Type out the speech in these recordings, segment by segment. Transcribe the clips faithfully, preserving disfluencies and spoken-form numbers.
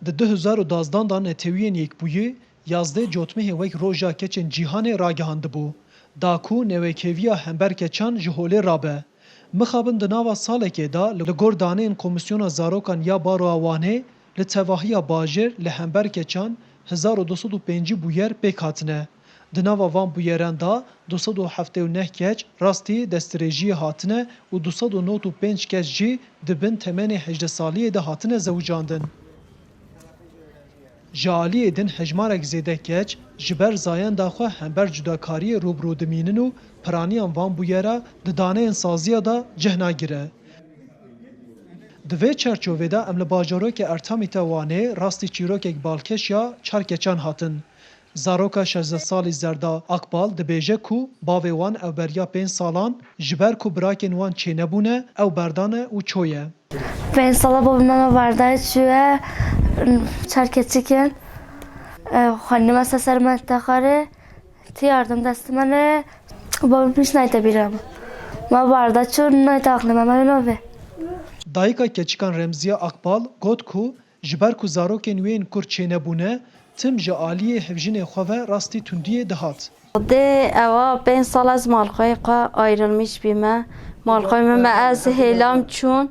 Di du hezar û dazdan de Netewiyên Yekbûyî yazdeh Cotmehê wek Roja Keçên Cîhanê ragihandibû, da ku newekheviya hember keçan ji holê rabe. Mixabin di nava salekê de li gor daneyên Komîsyona Zarokan ya Baroya Wanê li tevahiya bajêr li hember keçan hezar û du sed û pêncî bûyer pêk hatine. Di nava van bûyeran de du sed û heftê û neh keç rastî destdirêjiyê hatine û du sed û nod û pênc keç jî di bin temenê hejdeh saliyê de hatine zewicandin. Ji aliyê din hejmarek zêde keç ji ber zayenda xwe hember cudakariyê rû bi rû dimînin û piraniyan van bûyera di daneyên saziya de cih nagire. Di vê çarçovê de em li bajarokê Ertamîta Wanê rastî çîrokek balkêş ya çar keçan hatin. Zaroka şezdeh salî Zerda Akbal dibêje ku bavê wan ew beriya pênc salan ji ber ku birakên wan çênebûne, ew berdane û çoye. Pênc sala bavê me me berdayê çûye, çar keçik in. E, xanî me ser ser me texarê, ti yardim destê me ne, bavê min hiç nayte bîra me. Me berda çû, nayte aqlê me, me wê navê. Dayika keçikan Remziye Akbal got ku ji ber ku zarokên wê yên kur çênebûne, tim ji aliyê hevjinê xwe ve rastî tundiyê dihat. Xwedê ewa pênc sal ez malxweyê xwe ayrılmış bîme. Malxweyê min me ez hêlam çûn.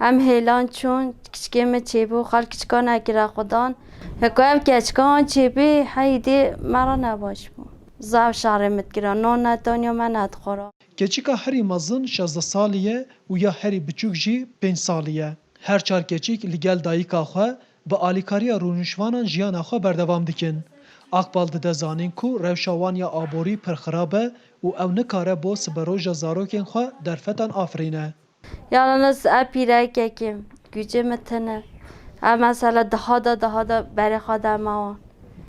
Em hêlan çûn, kiçikê min çêbû, xal kiçika nekire xwedan. Heko ev keçika an çêbî, heyî dê me re nebaş bû. Zaf şerê min dikira, non nedaniya me nedixwara. Keçika herî mezin şezdeh salî ye û ya herî biçûk jî pênc salî ye. Her çar keçik li gel dayika xwe bi alîkariya rûniştvanan jiyana xwe berdewam dikin. Akbal dide zanîn ku rewşa wan ya aborî pir xirab e û ew nikare bo siberoja zarokên xwe derfetan afirîne. Yalnız ev pîrekek im, gücê min tune. Ev mesele daha da, daha da berê xwe de me wan.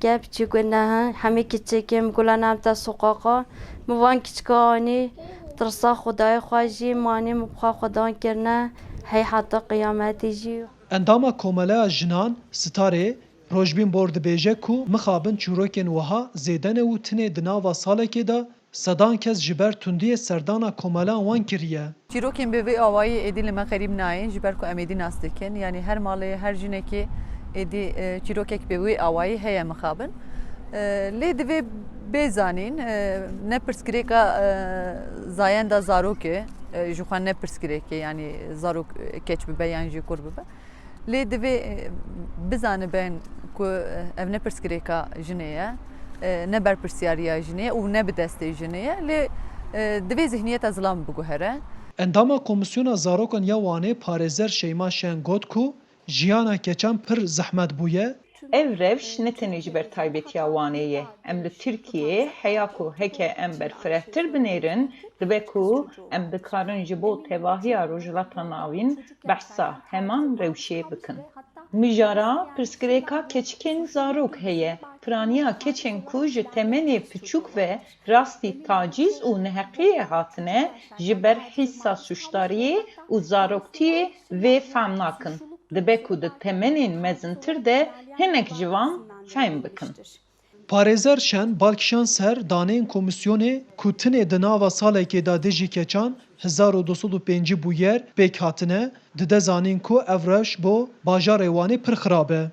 Gel piçî gune he, hemî kiçik im, gulan em te soqaqa. Min van kiçika anî, tirsa Xwedayê xwe jî, manî min bi xwe xwedan kirine, hey heta qiyametê jî. Endama Komeleya Jinan, Sitarê, Rojbîn Bor dibêje ku mixabin çîrokên wiha zêde ne û tinê di nava salekê de sedan kes ji ber tundiyê serdana komelan wan kiriye. Çîrokên bi vê awayî êdî li me xerîb nayên, ji ber ku em êdî nas dikin. Yanî her malê, her jinekê êdî, e, çîrokek bi wê awayî heye mixabin. E, lê divê bê zanîn, e, ne pirsgirêka, e, zayenda zarok e, e, ji xwe ne pirsgirêk e, yanî zarok, e, keç bibe yan jî kur bibe. Lê divê, e, bizanibin ku, e, ev ne pirsgirêka jinê ye, e, ne berpirsiyariya jinê ye û ne bi destê jinê ye. Lê, e, divê zihniyeta zilam biguhere. Endama Komîsyona Zarokan ya Wanê parêzer Şeyma Şen got ku jiyana keçan pir zehmet bûye. Ev rewş ne tenê ji ber taybetiya Wanê ye. Em li Tirkiyeyê heya ku heke em berfirehtir binêrin, dibe ku em dikarin ji bo tevahiya Rojhilata Navîn behsa heman rewşê bikin. Mijara pirsgirêka keçikên zarok heye. Piraniya keçên ku ji temenê piçûk ve rastî tacîz û neheqiyê hatine, ji ber hîsa sûcdariyê û zaroktiyê vê fehm nakin. Dibe ku di temenên mezintir de hinek ji van fehm bikin. Parêzer Şen bal kişand ser daneyên komîsyonê ku tinê di nava salekê de dijî keçan hezar û du sed û pêncî bûyer pêk hatine, dide zanîn ku ev rewş bo bajarê Wanê pir xirab e.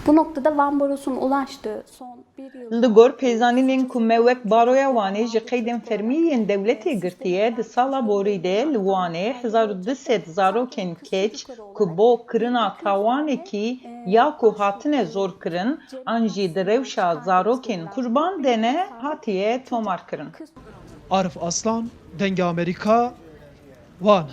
Bu noktada Van Barosu'nun ulaştığı son bir yıl Li gor pêzanînên ku me wek Baroya Wanê ji qeydên fermî yên dewletê girtiye, di sala borî de li Wanê hezar û du sed zarokên keç ku bo kirina tawanekî ya ku hatine zorkirin an jî di rewşa zarokên qurban de ne, hatiye tomarkirin. Arif Aslan, Dengê Amerîka, Wan.